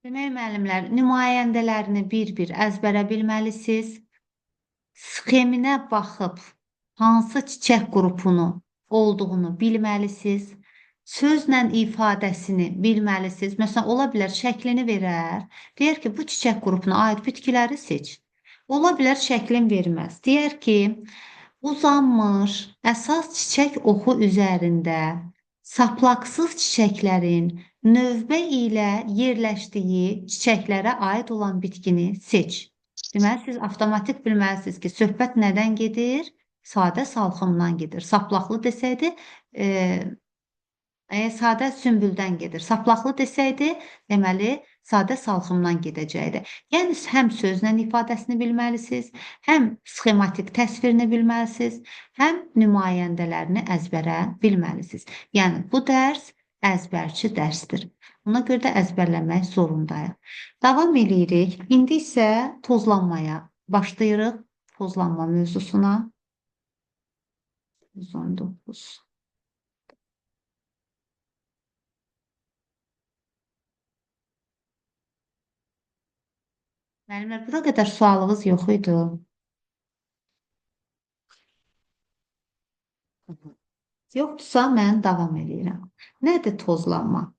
Demək, müəllimlər, nümayəndələrini bir-bir əzbərə bilməlisiniz. Sxeminə baxıb hansı çiçək qrupunu olduğunu bilməlisiniz. Sözlə ifadəsini bilməlisiniz. Məsələn, ola bilər şəklini verər. Deyər ki, bu çiçək qrupuna aid bitkiləri seç. Ola bilər şəklin verməz. Deyər ki, uzanmış əsas çiçək oxu üzərində saplaqsız çiçəklərin növbə ilə yerləşdiyi çiçəklərə aid olan bitkini seç. Deməli, siz avtomatik bilməlisiniz ki, söhbət nədən gedir? Sadə salxımdan gedir. Saplaqlı desəydi, sadə sümbüldən gedir. Saplaqlı desəydi, deməli, sadə salxımdan gedəcəkdi. Yəni, həm sözlə ifadəsini bilməlisiniz, həm sxematik təsvirini bilməlisiniz, həm nümayəndələrini əzbərə bilməlisiniz. Yəni, bu dərs əzbərçi dərsdir. Ona görə də əzbərləmək zorundayıq. Davam eləyirik. İndi isə tozlanmaya başlayırıq. Tozlanma mövzusuna. 119. Müəllimlər, bura qədər sualınız yox idi. Yoxdursa, mən davam eləyirəm. Nədir tozlanma?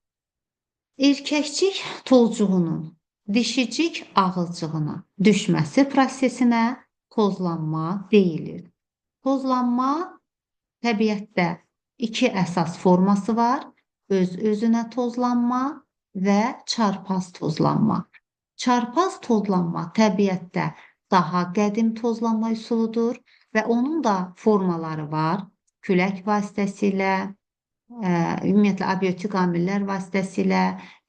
Erkəkcik tozcuğunun dişicik ağılcığına düşməsi prosesinə tozlanma deyilir. Tozlanma təbiətdə iki əsas forması var. Öz-özünə tozlanma və çarpaz tozlanma. Çarpaz tozlanma təbiətdə daha qədim tozlanma üsuludur və onun da formaları var. Külək vasitəsilə, ümumiyyətlə abiotik amillər vasitəsilə,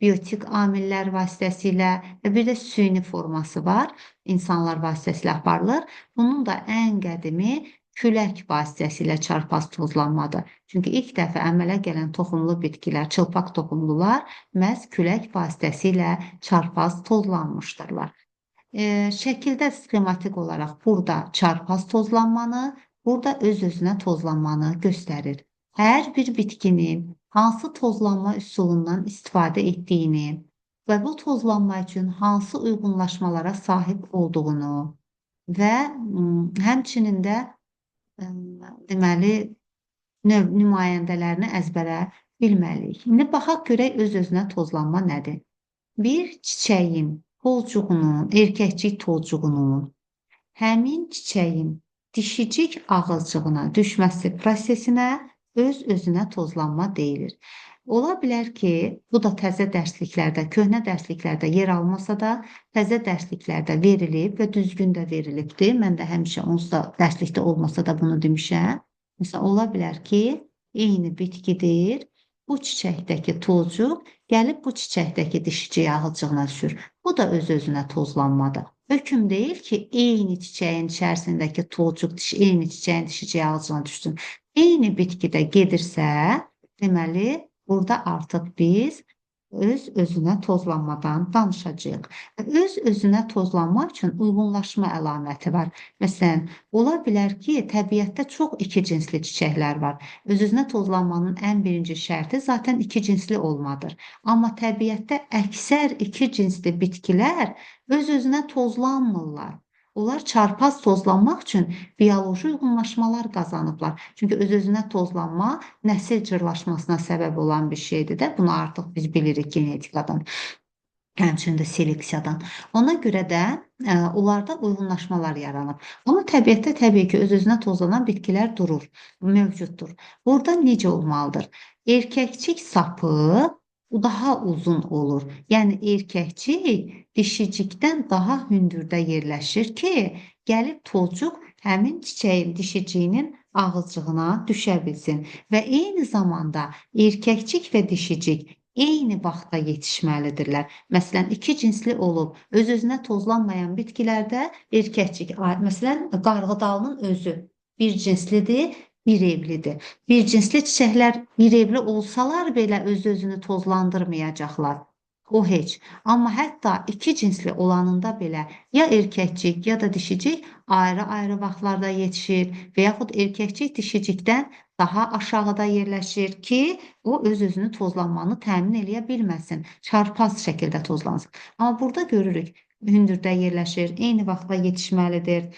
biotik amillər vasitəsilə və bir də süni forması var. İnsanlar vasitəsilə aparılır. Bunun da ən qədimi külək vasitəsilə çarpaz tozlanmadır. Çünki ilk dəfə əmələ gələn toxumlu bitkilər, çılpaq toxumlular məhz külək vasitəsilə çarpaz tozlanmışdırlar. Şəkildə sxematik olaraq burada çarpaz tozlanmanı, burada öz-özünə tozlanmanı göstərir. Hər bir bitkinin hansı tozlanma üsulundan istifadə etdiyini və bu tozlanma üçün hansı uyğunlaşmalara sahib olduğunu və həmçinin də deməli, növ nümayəndələrini əzbərə bilməliyik. İndi baxaq görək öz-özünə tozlanma nədir? Bir çiçəyin tozcuğunun, erkəkcik tozcuğunun həmin çiçəyin dişicik ağılcığına düşməsi prosesinə öz-özünə tozlanma deyilir. Ola bilər ki, bu da təzə dərsliklərdə, köhnə dərsliklərdə yer almasa da, təzə dərsliklərdə verilib və düzgün də verilibdir. Mən də həmişə onsuz da dərslikdə olmasa da bunu demişəm. Məsələn, ola bilər ki, eyni bitkidir. Bu çiçəkdəki tozcuq gəlib bu çiçəkdəki dişicik ağılcığına düşür. Bu da öz-özünə tozlanmadır. Hökm deyil ki, eyni çiçəyin içərisindəki tozcuq eyni çiçəyin dişicik ağılcığına düşsün. Eyni bitkidə gedirsə, deməli, burada artıq biz öz-özünə tozlanmadan danışacağıq. Öz-özünə tozlanma üçün uyğunlaşma əlaməti var. Məsələn, ola bilər ki, təbiətdə çox iki cinsli çiçəklər var. Öz-özünə tozlanmanın ən birinci şərti zaten iki cinsli olmadır. Amma təbiətdə əksər iki cinsli bitkilər öz-özünə tozlanmırlar. Onlar çarpaz tozlanmaq üçün bioloji uyğunlaşmalar qazanıblar. Çünki öz-özünə tozlanma nəsil cırlaşmasına səbəb olan bir şeydir də. Bunu artıq biz bilirik genetikadan, həmçinin də seleksiyadan. Ona görə də onlarda uyğunlaşmalar yaranıb. Amma təbiətdə təbii ki, öz-özünə tozlanan bitkilər durur, mövcuddur. Burada necə olmalıdır? Erkəkcik sapı daha uzun olur. Yəni erkəkcik dişicikdən daha hündürdə yerləşir ki, gəlib tozcuq həmin çiçəyin dişiciyinin ağızcığına düşə bilsin. Və eyni zamanda erkəkcik və dişicik eyni vaxtda yetişməlidirlər. Məsələn, iki cinsli olub öz-özünə tozlanmayan bitkilərdə erkəkcik, məsələn, qarğıdalının özü bir cinslidir, bir evlidir. Bir cinsli çiçəklər bir evli olsalar belə öz-özünü tozlandırmayacaqlar. O heç. Amma hətta iki cinsli olanında belə ya erkəkcik, ya da dişicik ayrı-ayrı vaxtlarda yetişir və yaxud erkəkcik dişicikdən daha aşağıda yerləşir ki, o öz-özünü tozlanmanı təmin eləyə bilməsin, çarpaz şəkildə tozlansın. Amma burada görürük, hündürdə yerləşir, eyni vaxtda yetişməlidir.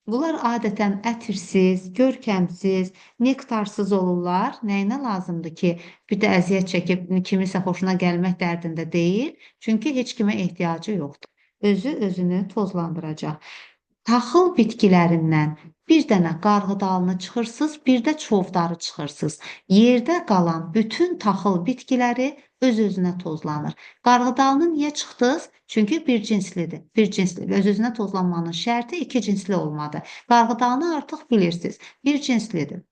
Bunlar adətən ətirsiz, görkəmsiz, nektarsız olurlar. Nəyinə lazımdır ki, bir də əziyyət çəkib kimisə xoşuna gəlmək dərdində deyil. Çünki heç kimə ehtiyacı yoxdur. Özü özünü tozlandıracaq. Taxıl bitkilərindən bir dənə qarğıdalını çıxırsınız, bir də çovdarı çıxırsınız. Yerdə qalan bütün taxıl bitkiləri öz-özünə tozlanır. Qarğıdalını niyə çıxdınız? Çünki bir cinslidir. Bir cinsli. Öz-özünə tozlanmanın şərti iki cinsli olmadı. Qarğıdalını artıq bilirsiniz. Bir cinslidir.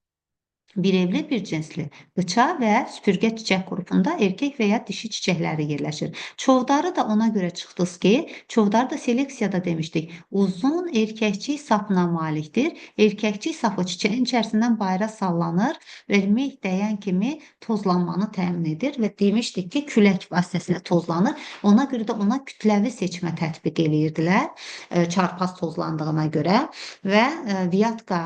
Bir evli, bir cinsli. Qıça və süpürgə çiçək qrupunda erkək və ya dişi çiçəkləri yerləşir. Çovdarı da ona görə çıxdınız ki, çovdarı da seleksiyada demişdik. Uzun erkəkçik sapına malikdir. Erkəkçik sapı çiçəyin içərisindən bayıra sallanır və meh dəyən kimi tozlanmanı təmin edir və demişdik ki, külək vasitəsilə tozlanır. Ona görə də ona kütləvi seçmə tətbiq eləyirdilər, çarpaz tozlandığına görə və Vyatka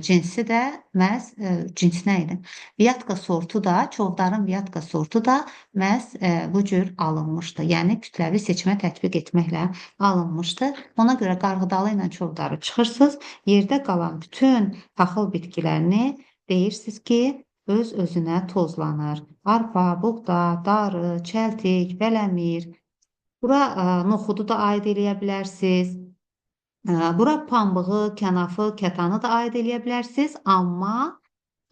cinsi də məhz cins nə idi? Vyatka sortu da, çovdarın Vyatka sortu da məhz bu cür alınmışdı. Yəni kütləvi seçmə tətbiq etməklə alınmışdı. Ona görə qarğıdalı ilə çovdarı çıxırsınız. Yerdə qalan bütün taxıl bitkilərini deyirsiniz ki, öz-özünə tozlanır. Arpa, buğda, darı, çəltik, bələmir. Bura noxudu da aid eləyə bilərsiniz. Bura pambığı, kənafı, kətanı da aid eləyə bilərsiniz. Amma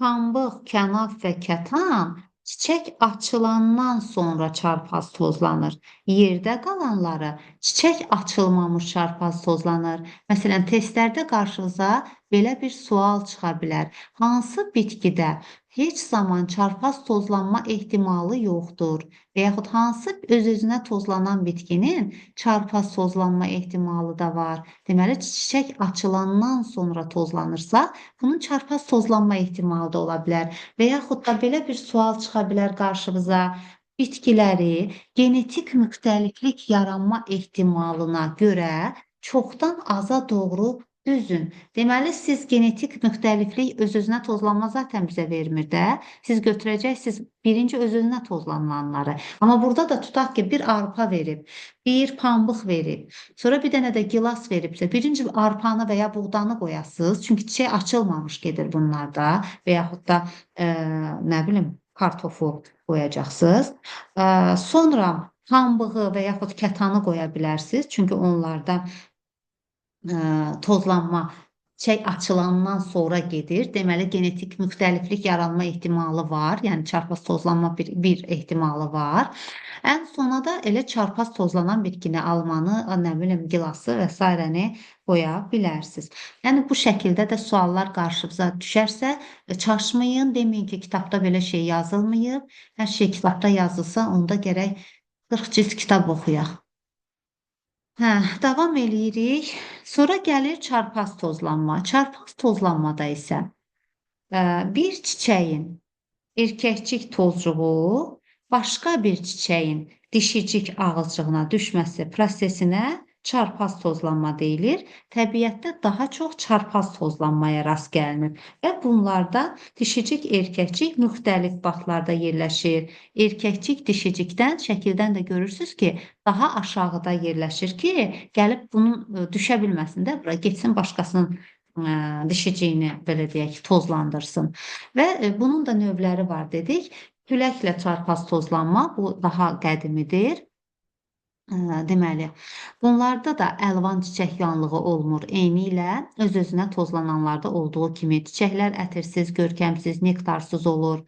pambıq, kənaf və kətan çiçək açılandan sonra çarpaz tozlanır. Yerdə qalanları çiçək açılmamış çarpaz tozlanır. Məsələn, testlərdə qarşınıza belə bir sual çıxa bilər. Hansı bitkidə heç zaman çarpaz tozlanma ehtimalı yoxdur? Və yaxud hansı öz-özünə tozlanan bitkinin çarpaz tozlanma ehtimalı da var? Deməli, çiçək açılandan sonra tozlanırsa, bunun çarpaz tozlanma ehtimalı da ola bilər. Və yaxud da belə bir sual çıxa bilər qarşınıza. Bitkiləri genetik müxtəliflik yaranma ehtimalına görə çoxdan aza doğru düzün. Deməli, siz genetik müxtəliflik öz-özünə tozlanma zaten bizə vermir də. Siz götürəcəksiniz birinci öz-özünə tozlananları. Amma burada da tutaq ki, bir arpa verib, bir pambıq verib, sonra bir dənə də gilas veribsə, birinci arpanı və ya buğdanı qoyasınız. Çünki çiçək açılmamış gedir bunlarda və yaxud da nə bilim, kartofu qoyacaqsınız. Sonra pambığı və yaxud kətanı qoya bilərsiniz. Çünki onlarda tozlanma çiçək açılandan sonra gedir. Deməli, genetik müxtəliflik yaranma ehtimalı var. Yəni, çarpaz tozlanma bir ehtimalı var. Ən sona da elə çarpaz tozlanan bitkini, almanı, nə bilim, gilası və sairəni qoya bilərsiniz. Yəni, bu şəkildə də suallar qarşınıza düşərsə, çaşmayın, deməyin ki, kitabda belə şey yazılmayıb. Hər şey kitabda yazılsa, onda gərək 40 cild kitab oxuyaq. Davam eləyirik. Sonra gəlir çarpaz tozlanma. Çarpaz tozlanmada isə bir çiçəyin erkəkcik tozcuğu başqa bir çiçəyin dişicik ağızcığına düşməsi prosesinə çarpaz tozlanma deyilir. Təbiətdə daha çox çarpaz tozlanmaya rast gəlinir və bunlarda dişicik, erkəkcik müxtəlif vaxtlarda yerləşir. Erkəkcik dişicikdən, şəkildən də görürsünüz ki, daha aşağıda yerləşir ki, gəlib bunun düşə bilməsin də, bura getsin başqasının dişiciyini, belə deyək, tozlandırsın. Və bunun da növləri var dedik. Küləklə çarpaz tozlanma, bu daha qədimidir. Deməli, bunlarda da əlvan çiçək yanlığı olmur. Eynilə öz-özünə tozlananlarda olduğu kimi çiçəklər ətirsiz, görkəmsiz, nektarsız olur.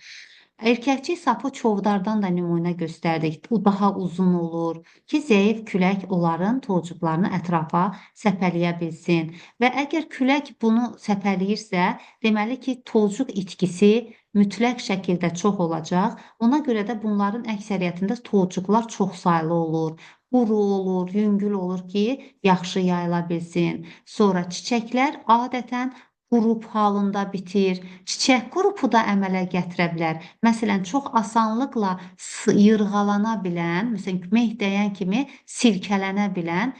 Erkəkcik sapı çovdardan da nümunə göstərdik. Bu daha uzun olur ki, zəif külək onların tozcuqlarını ətrafa səpələyə bilsin. Və əgər külək bunu səpələyirsə, deməli ki, tozcuq itkisi mütləq şəkildə çox olacaq. Ona görə də bunların əksəriyyətində tozcuqlar çox saylı olur. Quru olur, yüngül olur ki, yaxşı yayıla bilsin. Sonra çiçəklər adətən Qrup halında bitir. Çiçək qrupu da əmələ gətirə bilər. Məsələn, çox asanlıqla yırğalana bilən, məsələn, meh dəyən kimi silkələnə bilən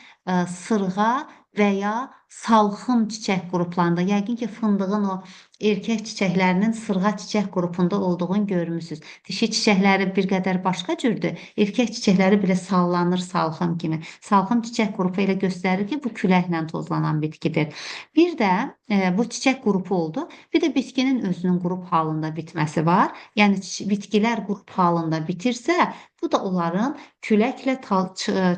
sırğa və ya salxım çiçək qruplarında. Yəqin ki, fındığın o erkək çiçəklərinin sırğa çiçək qrupunda olduğunu görmüsünüz. Dişi çiçəkləri bir qədər başqa cürdür. Erkək çiçəkləri belə sallanır salxım kimi. Salxım çiçək qrupu elə göstərir ki, bu küləklə tozlanan bitkidir. Bir də bu çiçək qrupu oldu. Bir də bitkinin özünün qrup halında bitməsi var. Yəni bitkilər qrup halında bitirsə, bu da onların küləklə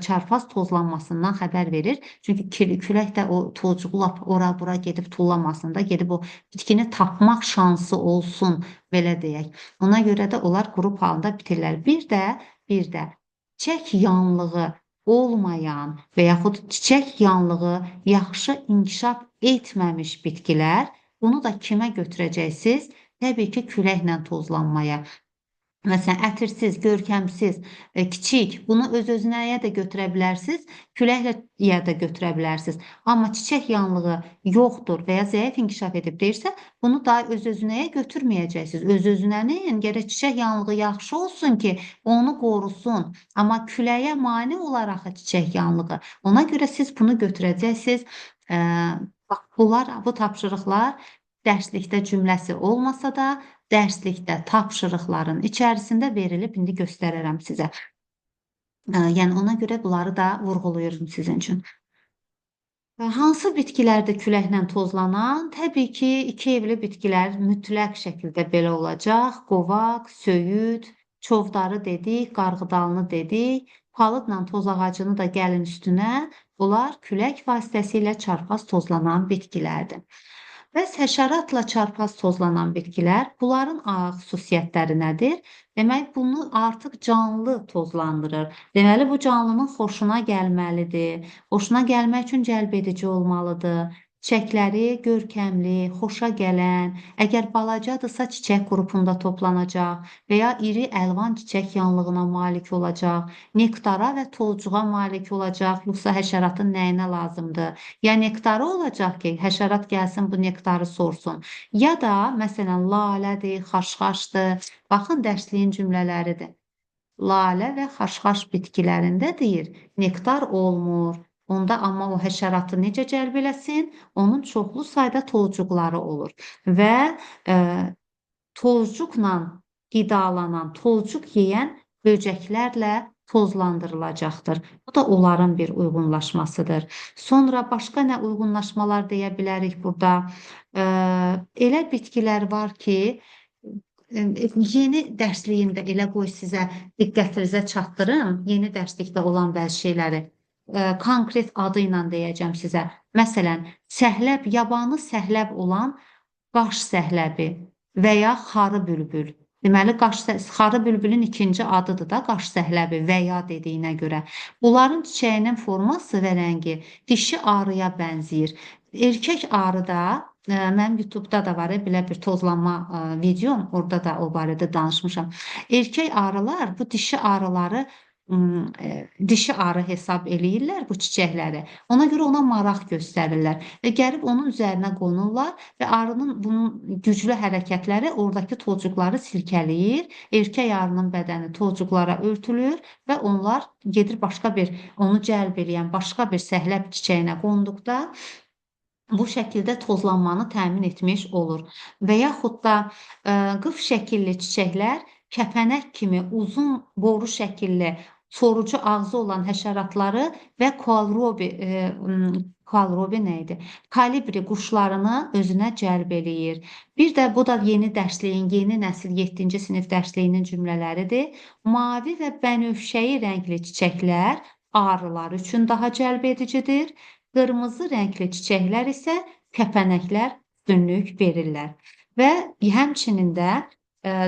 çarpaz tozlanmasından xəbər verir. Çünki külək də o tozcuğu lap ora-bura gedib tullamasında, gedib o bitkini tapmaq şansı olsun, belə deyək. Ona görə də onlar qrup halında bitirlər. Bir də çiçək yanlığı olmayan və yaxud çiçək yanlığı yaxşı inkişaf etməmiş bitkilər, bunu da kimə götürəcəksiniz? Təbii ki, küləklə tozlanmaya. Məsələn, ətirsiz, görkəmsiz, kiçik, bunu öz-özünəyə də götürə bilərsiniz, küləklə də götürə bilərsiniz. Amma çiçək yanlığı yoxdur və ya zəif inkişaf edib deyirsə, bunu daha öz-özünəyə götürməyəcəksiniz. Öz-özünənin gərək çiçək yanlığı yaxşı olsun ki, onu qorusun. Amma küləyə mane olaraq çiçək yanlığı. Ona görə siz bunu götürəcəksiniz. Bax, bu tapşırıqlar dərslikdə cümləsi olmasa da, dərslikdə tapşırıqların içərisində verilib, indi göstərərəm sizə. Yəni ona görə bunları da vurğulayıram sizin üçün. Hansı bitkilərdə küləklə tozlanan? Təbii ki, iki evli bitkilər mütləq şəkildə belə olacaq. Qovaq, söyüd, çovdarı dedik, qarğıdalını dedik, palıdla toz ağacını da gəlin üstünə. Bunlar külək vasitəsilə çarpaz tozlanan bitkilərdir. Bəs həşəratla çarpaz tozlanan bitkilər, bunların xüsusiyyətləri nədir? Demək, bunu artıq canlı tozlandırır. Deməli, bu canlının xoşuna gəlməlidir. Xoşuna gəlmək üçün cəlb edici olmalıdır. Çiçəkləri görkəmli, xoşa gələn, əgər balacadırsa çiçək qrupunda toplanacaq və ya iri əlvan çiçək yanlığına malik olacaq, nektara və tolcuğa malik olacaq, yoxsa həşəratın nəyinə lazımdır? Ya nektarı olacaq ki, həşərat gəlsin bu nektarı sorsun, ya da məsələn lalədir, xaşxaşdır. Baxın, dərsliyin cümlələridir. Lalə və xaşxaş bitkilərində deyir, nektar olmur. Onda amma o həşəratı necə cəlb eləsin? Onun çoxlu sayda tolcuqları olur və tolcuqla qidalanan, tolcuq yeyən böcəklərlə tozlandırılacaqdır. Bu da onların bir uyğunlaşmasıdır. Sonra başqa nə uyğunlaşmalar deyə bilərik burada? Elə bitkilər var ki, yeni dərsliyində elə qoy sizə diqqətinizə çatdırım, yeni dərslikdə olan bəzi şeyləri. Konkret adı ilə deyəcəm sizə. Məsələn, səhləb, yabanı səhləb olan qaş səhləbi və ya xarı bülbül. Deməli, xarı bülbülün ikinci adıdır da qaş səhləbi və ya dediyinə görə. Bunların çiçəyinin forması və rəngi dişi arıya bənzəyir. Erkək arı da, mənim YouTube-da da var, belə bir tozlanma videom, orada da o barədə danışmışam. Erkək arılar bu dişi arıları dişi arı hesab eləyirlər bu çiçəkləri. Ona görə ona maraq göstərirlər və gəlib onun üzərinə qonurlar və arının bunun güclü hərəkətləri oradakı tolcuqları silkələyir. Erkək arının bədəni tolcuqlara örtülür və onlar gedir başqa bir, onu cəlb eləyən başqa bir səhləb çiçəyinə qonduqda bu şəkildə tozlanmanı təmin etmiş olur. Və yaxud da qıf şəkilli çiçəklər kəpənək kimi uzun boru şəkilli sorucu ağzı olan həşəratları və koalrobi, koalrobi nə idi? Kalibri quşlarını özünə cəlb eləyir. Bir də bu da yeni dərsliyin, yeni nəsil 7-ci sinif dərsliyinin cümlələridir. Mavi və bənövşəyi rəngli çiçəklər arılar üçün daha cəlb edicidir. Qırmızı rəngli çiçəklər isə kəpənəklər üstünlük verirlər. Və həmçinin də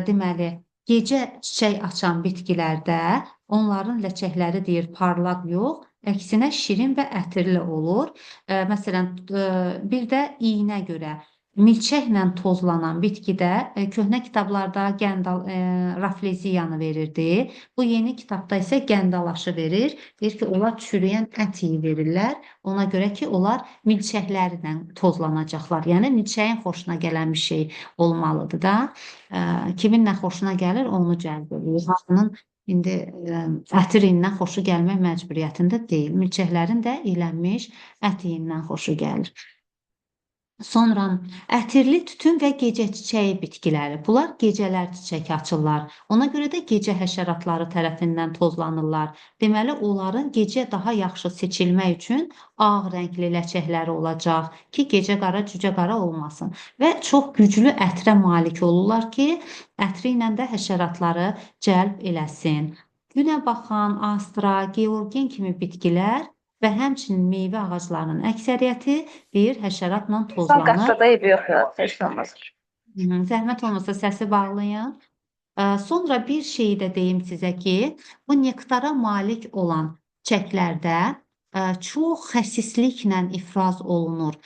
deməli, gecə çiçək açan bitkilərdə onların ləçəkləri deyir parlaq yox, əksinə şirin və ətirli olur. Məsələn, bir də iyinə görə. Milçəklə tozlanan bitkidə köhnə kitablarda rafleziyanı verirdi. Bu yeni kitabda isə gəndalaşı verir. Deyir ki, onlar çürüyən ət iyi verirlər. Ona görə ki, onlar milçəklərlə tozlanacaqlar. Yəni milçəyin xoşuna gələn bir şey olmalıdır da. Kimin nə xoşuna gəlir, onu cəlb edir. Hamının indi ətir iyindən xoşu gəlmək məcburiyyətində deyil. Milçəklərin də iylənmiş ət iyindən xoşu gəlir. Sonra ətirli tütün və gecə çiçəyi bitkiləri. Bunlar gecələr çiçək açırlar. Ona görə də gecə həşəratları tərəfindən tozlanırlar. Deməli, onların gecə daha yaxşı seçilmək üçün ağ rəngli ləçəkləri olacaq ki, gecə qara, cücə qara olmasın. Və çox güclü ətrə malik olurlar ki, ətri ilə də həşəratları cəlb eləsin. Günəbaxan, astra, georgin kimi bitkilər və həmçinin meyvə ağaclarının əksəriyyəti bir həşəratla Son tozlanır. qatda da eybi yox ya, heç nə olmaz. Zəhmət olmasa səsi bağlayın. Sonra bir şeyi də deyim sizə ki, bu nektara malik olan çiçəklərdə çox xəsisliklə ifraz olunur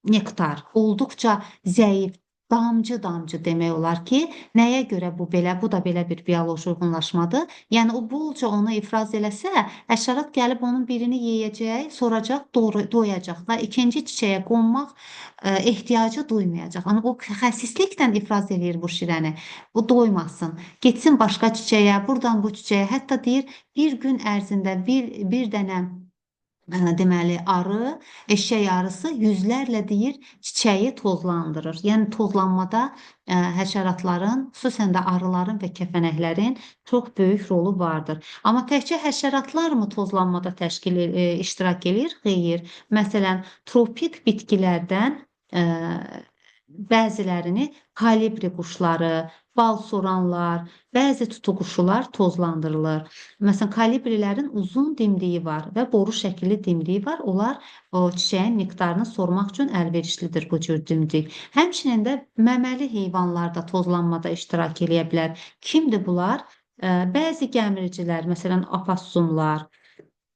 nektar. Olduqca zəif, damcı-damcı demək olar ki, nəyə görə bu belə, bu da belə bir bioloji uyğunlaşmadır. Yəni o bolca onu ifraz eləsə, həşərat gəlib onun birini yeyəcək, soracaq, doyacaq və ikinci çiçəyə qonmaq ehtiyacı duymayacaq. Amma o xəsisliklə ifraz eləyir bu şirəni. Bu doymasın. Getsin başqa çiçəyə, buradan bu çiçəyə. Hətta deyir, bir gün ərzində bir dənə deməli, arı, eşək arısı yüzlərlə deyir, çiçəyi tozlandırır. Yəni tozlanmada həşəratların, xüsusən də arıların və kəpənəklərin çox böyük rolu vardır. Amma təkcə həşəratlar mı tozlanmada iştirak eləyir? Xeyr. Məsələn, tropik bitkilərdən bəzilərini kolibri quşları, bal soranlar, bəzi tutuquşular tozlandırılır. Məsələn, kolibrilərin uzun dimdiyi var və boru şəkilli dimdiyi var. Onlar o çiçəyin nektarını sormaq üçün əlverişlidir bu cür dimdik. Həmçinin də məməli heyvanlar da tozlanmada iştirak eləyə bilər. Kimdir bunlar? Bəzi gəmiricilər, məsələn, opossumlar,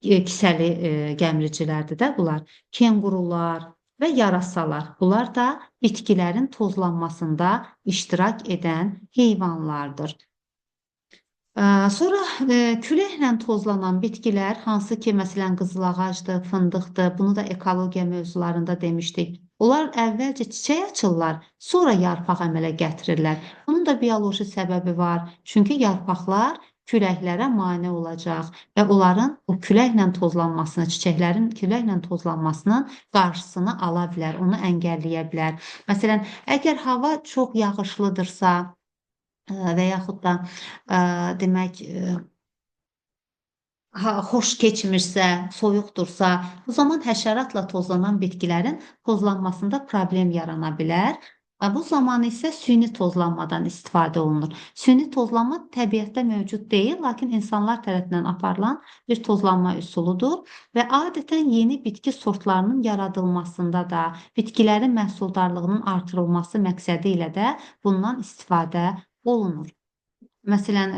kisəli gəmiricilərdir də bunlar, kenqurular və yarasalar. Bunlar da bitkilərin tozlanmasında iştirak edən heyvanlardır. Sonra küləklə tozlanan bitkilər, hansı ki, məsələn, qızıl ağacdır, fındıqdır, bunu da ekologiya mövzularında demişdik. Onlar əvvəlcə çiçək açırlar, sonra yarpaq əmələ gətirirlər. Bunun da bioloji səbəbi var. Çünki yarpaqlar küləklərə mane olacaq və onların o küləklə tozlanmasını, çiçəklərin küləklə tozlanmasının qarşısını ala bilər, onu əngəlləyə bilər. Məsələn, əgər hava çox yağışlıdırsa və yaxud da demək, xoş keçmirsə, soyuqdursa, bu zaman həşəratla tozlanan bitkilərin tozlanmasında problem yarana bilər. Bu zaman isə süni tozlanmadan istifadə olunur. Süni tozlanma təbiətdə mövcud deyil, lakin insanlar tərəfindən aparılan bir tozlanma üsuludur və adətən yeni bitki sortlarının yaradılmasında da, bitkilərin məhsuldarlığının artırılması məqsədi ilə də bundan istifadə olunur. Məsələn,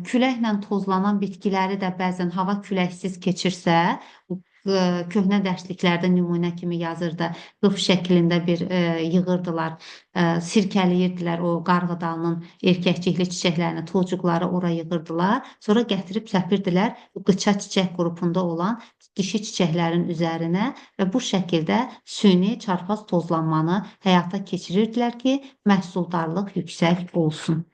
küləklə tozlanan bitkiləri də bəzən hava küləksiz keçirsə, köhnə dərsliklərdə nümunə kimi yazırdı, qıf şəklində bir yığırdılar, sirkələyirdilər o qarğıdalının erkəkcikli çiçəklərini, tozcuqları ora yığırdılar, sonra gətirib səpirdilər bu qıça çiçək qrupunda olan dişi çiçəklərin üzərinə və bu şəkildə süni çarpaz tozlanmanı həyata keçirirdilər ki, məhsuldarlıq yüksək olsun.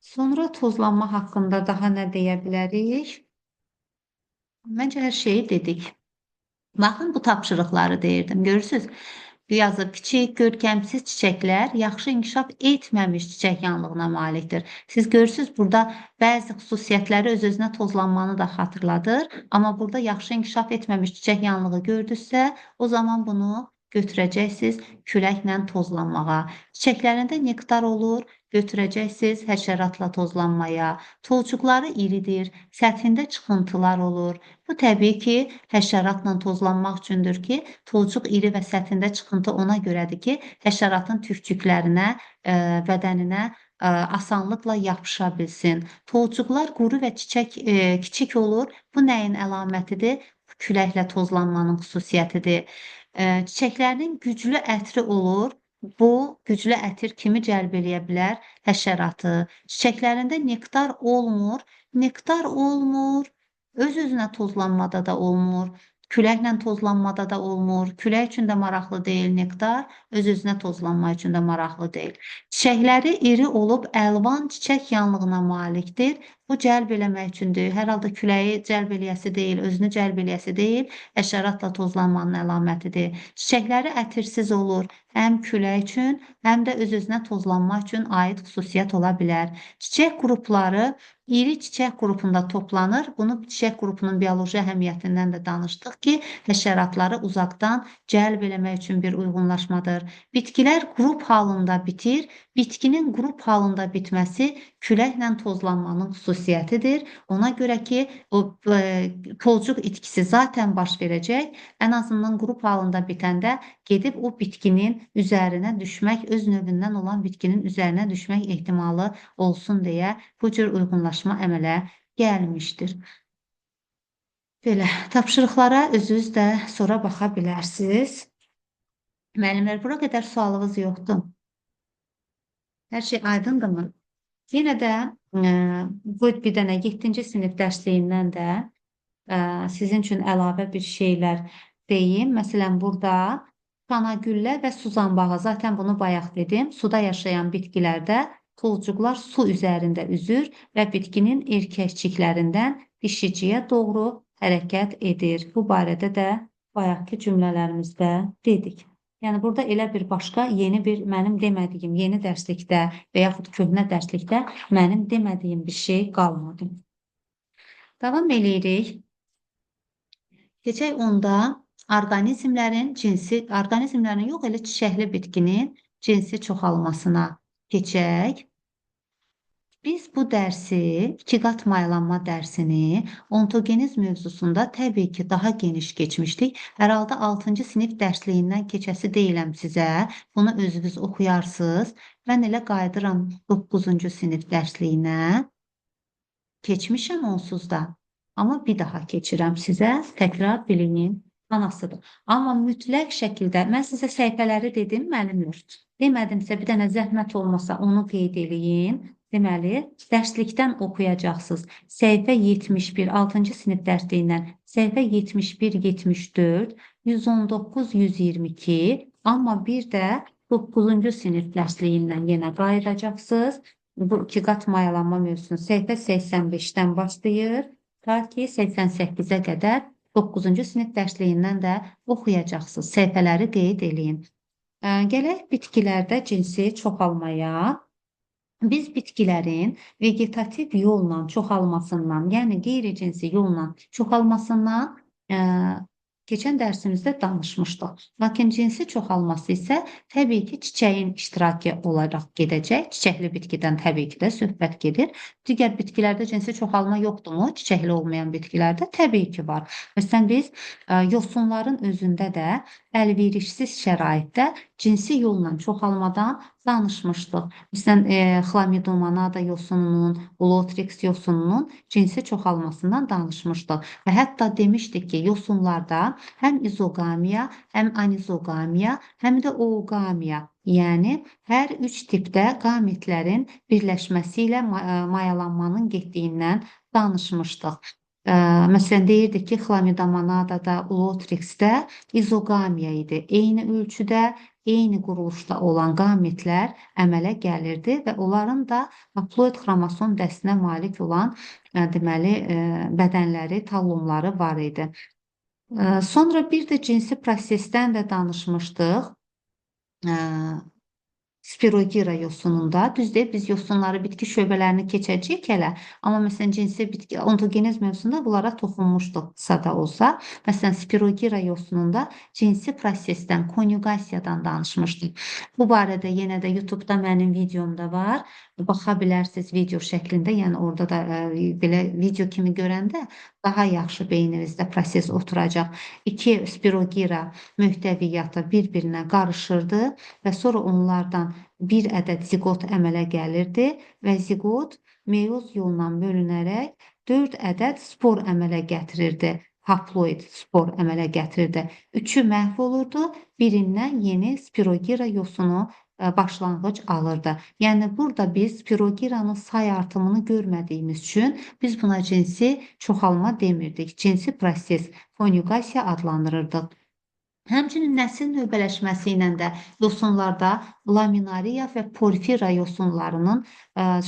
Sonra tozlanma haqqında daha nə deyə bilərik? Məncə hər şeyi dedik. Baxın, bu tapşırıqları deyirdim. Görürsünüz, yazıb kiçik, görkəmsiz çiçəklər yaxşı inkişaf etməmiş çiçək yanlığına malikdir. Siz görürsünüz, burada bəzi xüsusiyyətləri öz-özünə tozlanmanı da xatırladır. Amma burada yaxşı inkişaf etməmiş çiçək yanlığı gördünüzsə, o zaman bunu götürəcəksiniz küləklə tozlanmağa. Çiçəklərində nektar olur, götürəcəksiniz həşəratla tozlanmaya. Tozcuqları iridir, səthində çıxıntılar olur. Bu təbii ki, həşəratla tozlanmaq üçündür ki, tozcuq iri və səthində çıxıntı ona görədir ki, həşəratın tükcüklərinə, bədəninə asanlıqla yapışa bilsin. Tozcuqlar quru və çiçək kiçik olur. Bu nəyin əlamətidir? Küləklə tozlanmanın xüsusiyyətidir. Çiçəklərinin güclü ətri olur. Bu güclü ətir kimi cəlb eləyə bilər? Həşəratı. Çiçəklərində nektar olmur. Nektar olmur. Öz-özünə tozlanmada da olmur. Küləklə tozlanmada da olmur. Külək üçün də maraqlı deyil nektar, öz-özünə tozlanma üçün də maraqlı deyil. Çiçəkləri iri olub əlvan çiçək yanlığına malikdir. Bu cəlb eləmək üçündür. Hər halda küləyi cəlb eləyəsi deyil, özünü cəlb eləyəsi deyil, həşəratla tozlanmanın əlamətidir. Çiçəkləri ətirsiz olur. Həm külək üçün, həm də öz-özünə tozlanma üçün aid xüsusiyyət ola bilər. Çiçək qrupları iri çiçək qrupunda toplanır. Bunu çiçək qrupunun bioloji əhəmiyyətindən də danışdıq ki, həşəratları uzaqdan cəlb eləmək üçün bir uyğunlaşmadır. Bitkilər qrup halında bitir. Bitkinin qrup halında bitməsi küləklə tozlanmanın xüsusiyyətidir. Ona görə ki, o tolcuq itkisi zaten baş verəcək. Ən azından qrup halında bitəndə gedib o bitkinin üzərinə düşmək, öz növündən olan bitkinin üzərinə düşmək ehtimalı olsun deyə bu cür uyğunlaşma əmələ gəlmişdir. Belə, tapşırıqlara özünüz də sonra baxa bilərsiniz. Müəllimlər, bura qədər sualınız yoxdur. Hər şey aydındırmı? Yenə də bu bir dənə 7-ci sinif dərsliyindən də sizin üçün əlavə bir şeylər deyim. Məsələn, burada kanagüllə və suzanbağı, zaten bunu bayaq dedim. Suda yaşayan bitkilərdə tolcuqlar su üzərində üzür və bitkinin erkəkçiklərindən dişiciyə doğru hərəkət edir. Bu barədə də bayaqki cümlələrimizdə dedik. Yəni burada elə bir başqa yeni bir mənim demədiyim yeni dərslikdə və yaxud köhnə dərslikdə mənim demədiyim bir şey qalmadı. Davam eləyirik. Keçək onda orqanizmlərin cinsi, orqanizmlərin yox elə çiçəkli bitkinin cinsi çoxalmasına keçək. Biz bu dərsi, iki qat maylanma dərsini ontogenez mövzusunda təbii ki, daha geniş keçmişdik. Hər halda 6-cı sinif dərsliyindən keçəsi deyiləm sizə. Bunu özünüz oxuyarsınız. Mən elə qayıdıram 9-cu sinif dərsliyinə. Keçmişəm onsuz da. Amma bir daha keçirəm sizə. Təkrar bilinin anasıdır. Amma mütləq şəkildə mən sizə səhifələri dedim, müəllimlər. Demədimsə bir dənə zəhmət olmasa onu qeyd eləyin. Deməli, dərslikdən oxuyacaqsınız. Səhifə 71, 6-cı sinif dərsliyindən səhifə 71, 74, 119, 122, amma bir də 9-cu sinif dərsliyindən yenə qayıdacaqsınız. Bu iki qat mayalanma mövzusunu səhifə 85-dən başlayır, ta ki 88-ə qədər 9-cu sinif dərsliyindən də oxuyacaqsınız. Səhifələri qeyd eləyin. Gələk bitkilərdə cinsi çoxalmaya. Biz bitkilərin vegetativ yolla çoxalmasından, yəni qeyri-cinsi yolla çoxalmasından keçən dərsimizdə danışmışdıq. Lakin cinsi çoxalması isə təbii ki, çiçəyin iştirakı olaraq gedəcək. Çiçəkli bitkidən təbii ki də söhbət gedir. Digər bitkilərdə cinsi çoxalma yoxdurmu? Çiçəkli olmayan bitkilərdə təbii ki var. Məsələn, biz yosunların özündə də əlverişsiz şəraitdə cinsi yolla çoxalmadan danışmışdıq. Məsələn, Xlamidomonada yosununun, Ulotrix yosununun cinsi çoxalmasından danışmışdıq. Və hətta demişdik ki, yosunlarda həm izoqamiya, həm anizoqamiya, həm də oogamiya, yəni hər üç tipdə qametlərin birləşməsi ilə mayalanmanın getdiyindən danışmışdıq. Məsələn, deyirdik ki, Xlamidomonadada, Ulotrixdə izoqamiya idi. Eyni ölçüdə, eyni quruluşda olan qametlər əmələ gəlirdi və onların da haploid xromosom dəstinə malik olan deməli, bədənləri, tallonları var idi. Sonra bir də cinsi prosesdən də danışmışdıq. Spirogira yosununda. Düz deyil, biz yosunları, bitki şöbələrini keçəcəyik hələ. Amma məsələn, cinsi bitki, ontogenez mövzusunda bunlara toxunmuşduq qısa da olsa. Məsələn, spirogira yosununda cinsi prosesdən, konjugasiyadan danışmışdıq. Bu barədə yenə də YouTube-da mənim videomda var. Baxa bilərsiniz video şəklində, yəni orada da belə video kimi görəndə daha yaxşı beyninizdə proses oturacaq. İki spirogira möhtəviyyatı bir-birinə qarışırdı və sonra onlardan bir ədəd ziqot əmələ gəlirdi və ziqot meyoz yolla bölünərək 4 ədəd spor əmələ gətirirdi. haploid spor əmələ gətirirdi. Üçü məhv olurdu, birindən yeni spirogira yosunu başlanğıc alırdı. Yəni burada biz spirogiranın say artımını görmədiyimiz üçün biz buna cinsi çoxalma demirdik. Cinsi proses, konjugasiya adlandırırdıq. Həmçinin nəsil növbələşməsi ilə də yosunlarda laminariya və porfira yosunlarının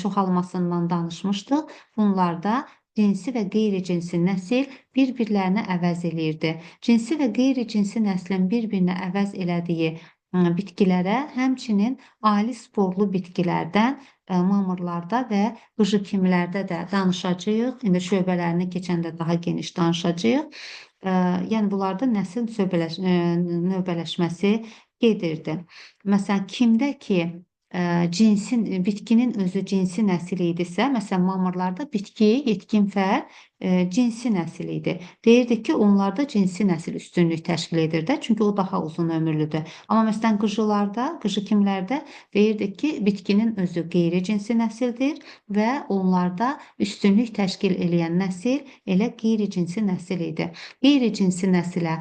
çoxalmasından danışmışdıq. Bunlarda cinsi və qeyri-cinsi nəsil bir-birlərini əvəz eləyirdi. Cinsi və qeyri-cinsi nəslin bir-birini əvəz elədiyi bitkilərə, həmçinin ali sporlu bitkilərdən mamırlarda və qıcıkimlərdə də danışacağıq. İndi şöbələrini keçəndə daha geniş danışacağıq. Yəni bunlarda nəsil növbələşməsi gedirdi. Məsələn, kimdə ki cinsin, bitkinin özü cinsi nəsil idisə, məsələn, mamırlarda bitki, yetkin fərd cinsi nəsil idi. Deyirdik ki, onlarda cinsi nəsil üstünlük təşkil edir də, çünki o daha uzun ömürlüdür. Amma məsələn, qıcılarda, qıcıkimlərdə deyirdik ki, bitkinin özü qeyri-cinsi nəsildir və onlarda üstünlük təşkil eləyən nəsil elə qeyri-cinsi nəsil idi. Qeyri-cinsi nəsilə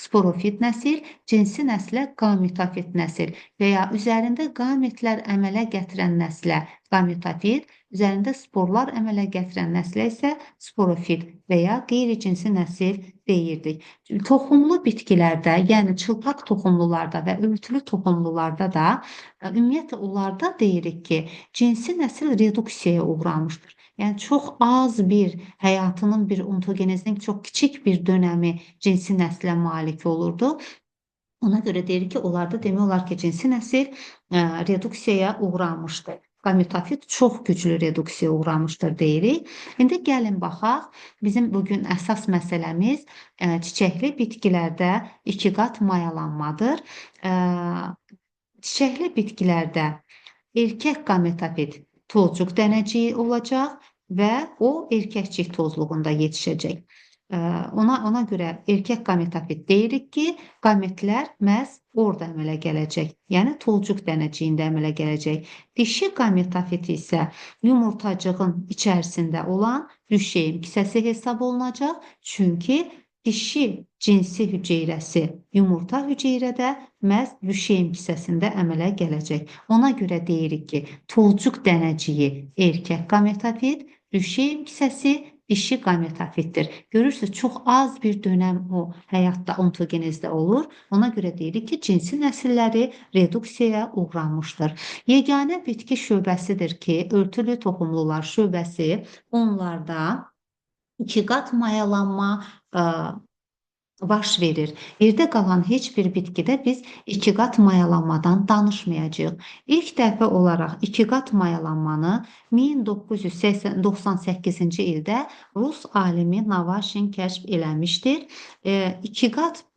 sporofit nəsil, cinsi nəslə qametofit nəsil və ya üzərində qametlər əmələ gətirən nəslə qametofit, üzərində sporlar əmələ gətirən nəslə isə sporofit və ya qeyri-cinsi nəsil deyirdik. Toxumlu bitkilərdə, yəni çılpaq toxumlularda və örtülü toxumlularda da ümumiyyətlə onlarda deyirik ki, cinsi nəsil reduksiyaya uğramışdır. Yəni çox az bir həyatının bir ontogenezinin çox kiçik bir dönəmi cinsi nəslə malik olurdu. Ona görə deyirik ki, onlarda demək olar ki, cinsi nəsil reduksiyaya uğramışdır. Qametofit çox güclü reduksiyaya uğramışdır deyirik. İndi gəlin baxaq, bizim bugün əsas məsələmiz çiçəkli bitkilərdə iki qat mayalanmadır. Çiçəkli bitkilərdə erkək qametofit tozcuq dənəciyi olacaq və o erkəkcik tozluğunda yetişəcək. Ona görə erkək qametofit deyirik ki, qametlər məhz orada əmələ gələcək. Yəni tolcuq dənəciyində əmələ gələcək. Dişi qametofit isə yumurtacığın içərisində olan rüşeym kisəsi hesab olunacaq. Çünki dişi cinsi hüceyrəsi yumurta hüceyrədə məhz rüşeym kisəsində əmələ gələcək. Ona görə deyirik ki, tolcuq dənəciyi erkək qametofit, rüşeym kisəsi dişi qametofitdir. Görürsünüz, çox az bir dönəm o həyatda, ontogenezdə olur. Ona görə deyirik ki, cinsi nəsilləri reduksiyaya uğramışdır. Yeganə bitki şöbəsidir ki, örtülü toxumlular şöbəsi, onlarda iki qat mayalanma baş verir. Yerdə qalan heç bir bitkidə biz iki qat mayalanmadan danışmayacağıq. İlk dəfə olaraq iki qat mayalanmanı 1998-ci ildə Rus alimi Navaşin kəşf eləmişdir.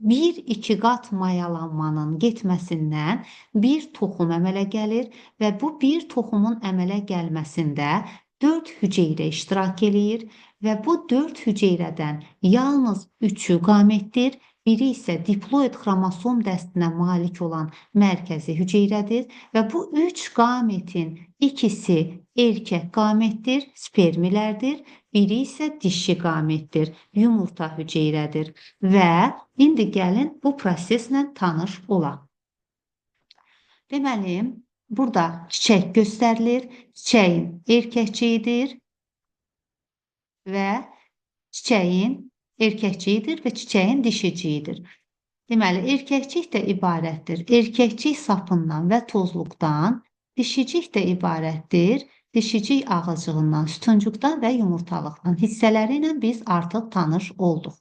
Bir iki qat mayalanmanın getməsindən bir toxum əmələ gəlir və bu bir toxumun əmələ gəlməsində 4 hüceyrə iştirak eləyir və bu 4 hüceyrədən yalnız 3-ü qametdir, biri isə diploid xromosom dəstinə malik olan mərkəzi hüceyrədir və bu 3 qametin ikisi erkək qametdir, spermilərdir, biri isə dişi qametdir, yumurta hüceyrədir və indi gəlin bu proseslə tanış olaq. Deməli, burada çiçək göstərilir, çiçəyin erkəkçiyidir və çiçəyin erkəkçiyidir və çiçəyin dişiciyidir. Deməli, erkəkcik də ibarətdir erkəkcik sapından və tozluqdan, dişicik də ibarətdir dişicik ağacığından, sütuncuqdan və yumurtalıqdan. Hissələri ilə biz artıq tanış olduq.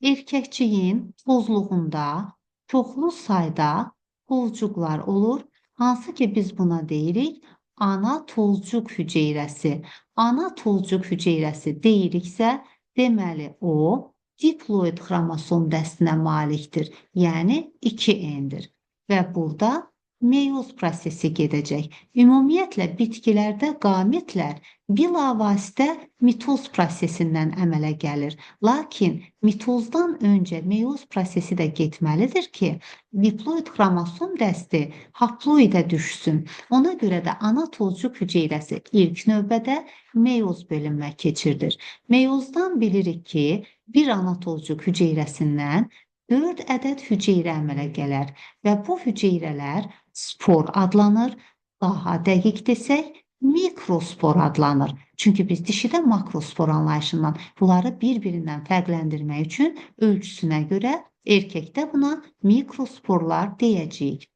Erkəkciyin tozluğunda çoxlu sayda tozcuqlar olur. Hansı ki biz buna deyirik ana tozcuq hüceyrəsi. Ana tozcuq hüceyrəsi deyiriksə, deməli o diploid xromosom dəstinə malikdir. Yəni 2N-dir. Və burada Meyoz prosesi gedəcək. Ümumiyyətlə, bitkilərdə qametlər bilavasitə mitoz prosesindən əmələ gəlir. Lakin mitozdan öncə meyoz prosesi də getməlidir ki, diploid xromosom dəsti haploidə düşsün. Ona görə də ana tozcuq hüceyrəsi ilk növbədə meyoz bölünmə keçirilir. Meyozdan bilirik ki, bir ana tozcuq hüceyrəsindən 4 ədəd hüceyrə əmələ gələr və bu hüceyrələr spor adlanır. Daha dəqiq desək, mikrospor adlanır. Çünki biz dişidə makrospor anlayışından bunları bir-birindən fərqləndirmək üçün ölçüsünə görə erkəkdə buna mikrosporlar deyəcəyik.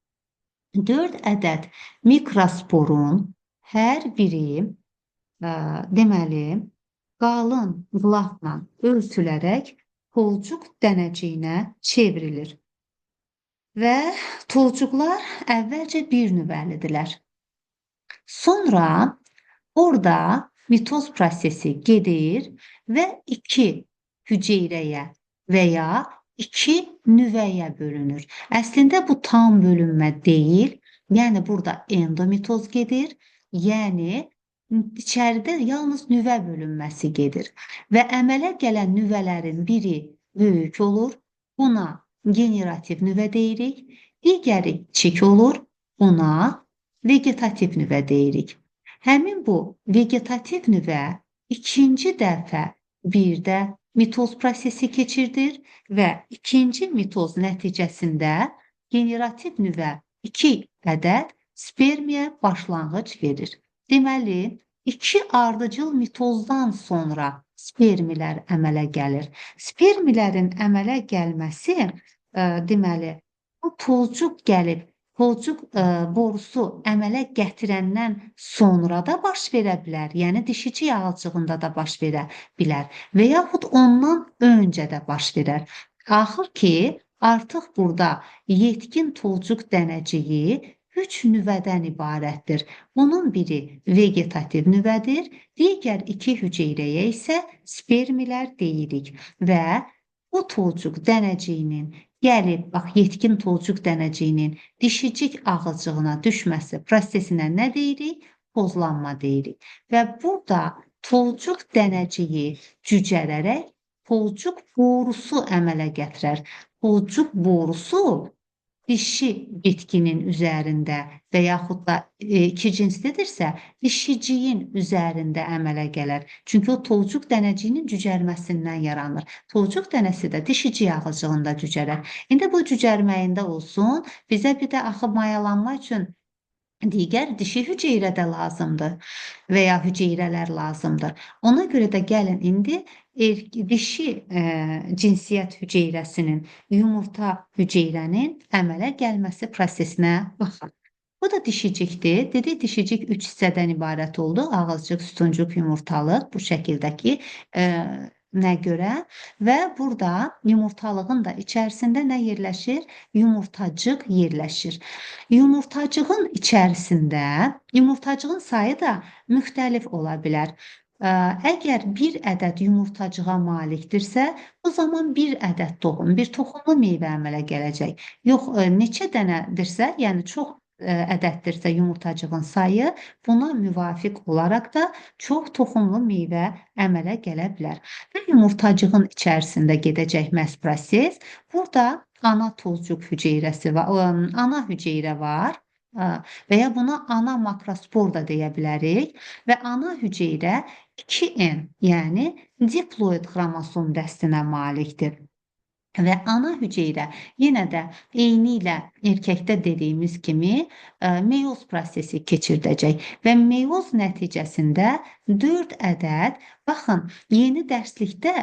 4 ədəd mikrosporun hər biri deməli, qalın qılafla örtülərək tolcuq dənəciyinə çevrilir. Və tolcuqlar əvvəlcə bir nüvəlidirlər. Sonra orada mitoz prosesi gedir və 2 hüceyrəyə və ya 2 nüvəyə bölünür. Əslində bu tam bölünmə deyil. Yəni burada endomitoz gedir. Yəni içəridə yalnız nüvə bölünməsi gedir və əmələ gələn nüvələrin biri böyük olur. Buna generativ nüvə deyirik. Digəri kiçik olur. Buna vegetativ nüvə deyirik. Həmin bu vegetativ nüvə ikinci dəfə bir də mitoz prosesi keçirdir və ikinci mitoz nəticəsində generativ nüvə 2 ədəd spermiya başlanğıc verir. Deməli, 2 ardıcıl mitozdan sonra spermilər əmələ gəlir. Spermilərin əmələ gəlməsi, deməli, bu tozcuq gəlib, tozcuq borusu əmələ gətirəndən sonra da baş verə bilər. Yəni, dişici ağacığında da baş verə bilər və yaxud ondan öncə də baş verər. Axır ki, artıq burada yetkin tozcuq dənəciyi 3 nüvədən ibarətdir. Bunun biri vegetativ nüvədir, digər 2 hüceyrəyə isə spermilər deyirik və bu tozcuq dənəciyinin gəlib, bax, yetkin tozcuq dənəciyinin dişicik ağılcığına düşməsi prosesinə nə deyirik? Tozlanma deyirik. Və burada tozcuq dənəciyi cücərərək tozcuq borusu əmələ gətirər. Tozcuq borusu dişi bitkinin üzərində və yaxud da iki cinslidirsə, dişiciyin üzərində əmələ gələr. Çünki o tozcuq dənəciyinin cücərməsindən yaranır. Tozcuq dənəsi də dişicik ağacığında cücərər. İndi bu cücərməyində olsun, bizə bir də axı mayalanma üçün digər dişi hüceyrə də lazımdır və ya hüceyrələr lazımdır. Ona görə də gəlin indi dişi cinsiyyət hüceyrəsinin, yumurta hüceyrənin əmələ gəlməsi prosesinə baxaq. Bu da dişicikdir. Dedik, dişicik 3 hissədən ibarət oldu. Ağızcıq, sütuncuq, yumurtalıq bu şəkildəki nə görə və burada yumurtalığın da içərisində nə yerləşir? Yumurtacıq yerləşir. Yumurtacığın içərisində yumurtacığın sayı da müxtəlif ola bilər. Əgər bir ədəd yumurtacığa malikdirsə, o zaman bir ədəd toxum, bir toxumlu meyvə əmələ gələcək. Yox, neçə dənədirsə, yəni çox ədəddirsə yumurtacığın sayı, buna müvafiq olaraq da çox toxumlu meyvə əmələ gələ bilər. Və yumurtacığın içərisində gedəcək məhz proses. Burada ana tozcuq hüceyrəsi var, ana hüceyrə var və ya buna ana makrospor da deyə bilərik və ana hüceyrə 2N, yəni diploid xromosom dəstinə malikdir. Və ana hüceyrə yenə də eyni ilə erkəkdə dediyimiz kimi meyoz prosesi keçirdəcək və meyoz nəticəsində 4 ədəd, baxın, yeni dərslikdə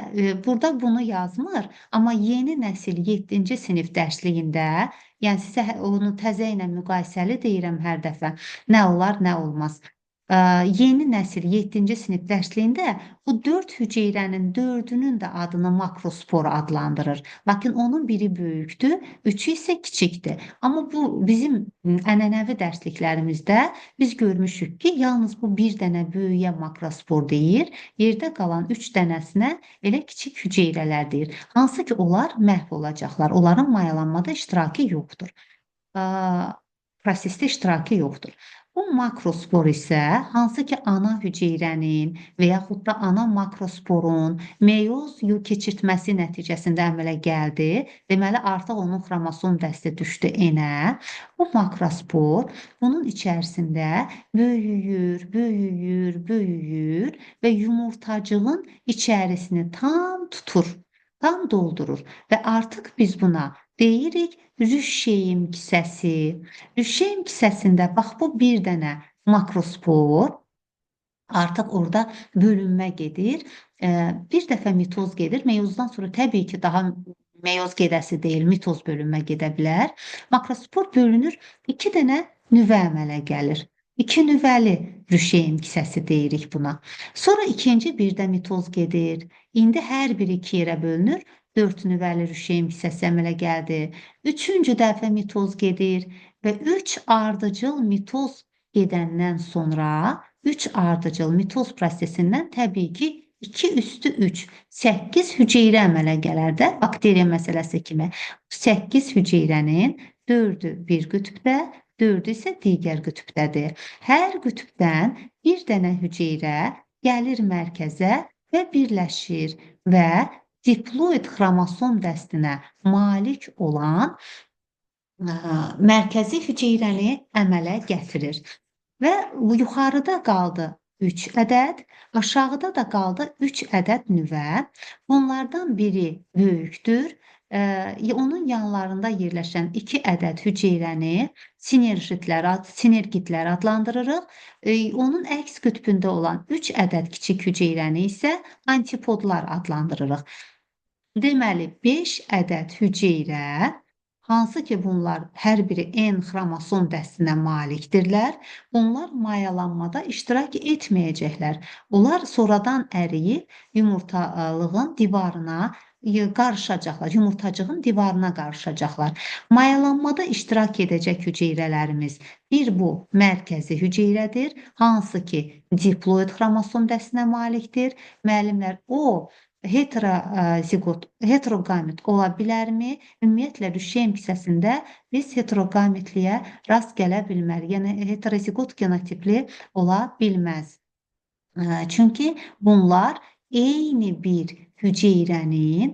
burada bunu yazmır, amma yeni nəsil 7-ci sinif dərsliyində, yəni sizə onu təzə ilə müqayisəli deyirəm hər dəfə, nə olar, nə olmaz. Yeni nəsil 7-ci sinif dərsliyində bu 4 hüceyrənin 4-ünün də adını makrospor adlandırır. Lakin onun biri böyükdür, 3-ü isə kiçikdir. Amma bu bizim ənənəvi dərsliklərimizdə biz görmüşük ki, yalnız bu bir dənə böyüyə makrospor deyir, yerdə qalan 3 dənəsinə elə kiçik hüceyrələr deyir. Hansı ki, onlar məhv olacaqlar, onların mayalanmada iştirakı yoxdur. prosesdə iştirakı yoxdur. Bu makrospor isə hansı ki ana hüceyrənin və yaxud da ana makrosporun meyoz keçirtməsi nəticəsində əmələ gəldi. Deməli, artıq onun xromosom dəsti düşdü enə. Bu makrospor bunun içərisində böyüyür, böyüyür, böyüyür və yumurtacığın içərisini tam tutur, tam doldurur və artıq biz buna deyirik rüşeym kisəsi. Rüşeym kisəsində bax bu bir dənə makrospor artıq orada bölünmə gedir. Bir dəfə mitoz gedir. Meyozdan sonra təbii ki, daha meyoz gedəsi deyil, mitoz bölünmə gedə bilər. Makrospor bölünür, 2 dənə nüvə əmələ gəlir. 2 nüvəli rüşeym kisəsi deyirik buna. Sonra ikinci bir də mitoz gedir. İndi hər biri 2 yerə bölünür. 4 nüvəli rüşeym kisəsi əmələ gəldi. Üçüncü dəfə mitoz gedir və 3 ardıcıl mitoz gedəndən sonra 3 ardıcıl mitoz prosesindən təbii ki 2 üstü 3, 8 hüceyrə əmələ gələr də, bakteriya məsələsi kimi. 8 hüceyrənin 4-ü bir qütbdə, 4-ü isə digər qütbdədir. Hər qütbdən bir dənə hüceyrə gəlir mərkəzə və birləşir və diploid xromosom dəstinə malik olan mərkəzi hüceyrəni əmələ gətirir. Və yuxarıda qaldı 3 ədəd, aşağıda da qaldı 3 ədəd nüvə. Bunlardan biri böyükdür. Onun yanlarında yerləşən 2 ədəd hüceyrəni sinergitlər adlandırırıq. Onun əks qütbündə olan 3 ədəd kiçik hüceyrəni isə antipodlar adlandırırıq. Deməli, 5 ədəd hüceyrə, hansı ki bunlar hər biri N xromosom dəstinə malikdirlər, bunlar mayalanmada iştirak etməyəcəklər. Onlar sonradan əriyib yumurtalığın divarına qarışacaqlar, yumurtacığın divarına qarışacaqlar. Mayalanmada iştirak edəcək hüceyrələrimiz bir bu mərkəzi hüceyrədir, hansı ki diploid xromosom dəstinə malikdir. Müəllimlər, o heteroqamit ola bilərmi? Ümumiyyətlə, rüşeym kisəsində biz heteroqamitliyə rast gələ bilmərik. Yəni, heteroziqot genotipli ola bilməz. Çünki bunlar eyni bir hüceyrənin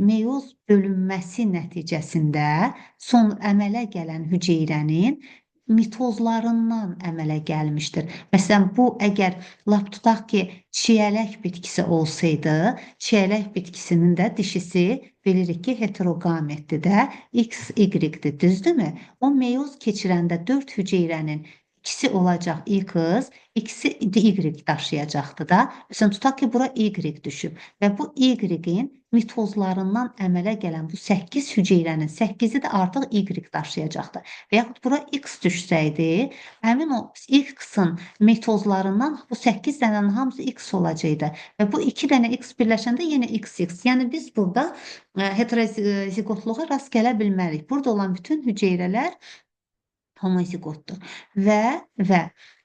meyoz bölünməsi nəticəsində son əmələ gələn hüceyrənin mitozlarından əmələ gəlmişdir. Məsələn, bu əgər lap tutaq ki, çiyələk bitkisi olsaydı, çiyələk bitkisinin də dişisi bilirik ki, heteroqametdir də, X, Y-dir, düzdürmü? O meyoz keçirəndə 4 hüceyrənin ikisi olacaq X, ikisi Y daşıyacaqdır da. Məsələn, tutaq ki, bura Y düşüb və bu Y-in mitozlarından əmələ gələn bu 8 hüceyrənin 8-i də artıq Y daşıyacaqdır. Və yaxud bura X düşsəydi, həmin o X-in mitozlarından bu 8 dənənin hamısı X olacaqdı. Və bu 2 dənə X birləşəndə yenə XX. Yəni biz burada heteroziqotluğa rast gələ bilmərik. Burada olan bütün hüceyrələr homoziqotdur. Və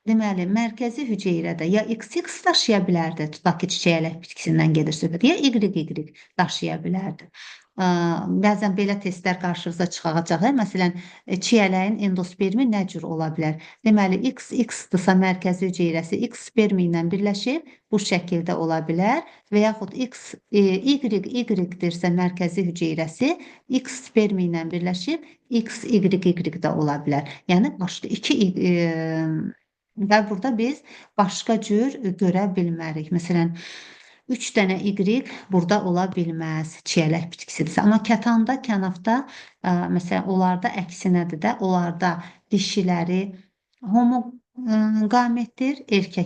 deməli, mərkəzi hüceyrədə ya XX daşıya bilərdi, tutaq ki, çiçəklək bitkisindən gedir söhbət, ya YY daşıya bilərdi. Bəzən belə testlər qarşınıza çıxacaq. Məsələn, çiyələyin endospermi nə cür ola bilər? Deməli, X, X-dırsa mərkəzi hüceyrəsi X spermi ilə birləşib bu şəkildə ola bilər və yaxud X, Y, Y-dirsə mərkəzi hüceyrəsi X spermi ilə birləşib X, Y, Y də ola bilər. Yəni, başqa iki, və burada biz başqa cür görə bilmərik. Məsələn, 3 dənə Y burada ola bilməz, çiyələk bitkisidirsə. Amma kətanda, kənafda, məsələn, onlarda əksinədir də, onlarda dişiləri homoqametdir, erkək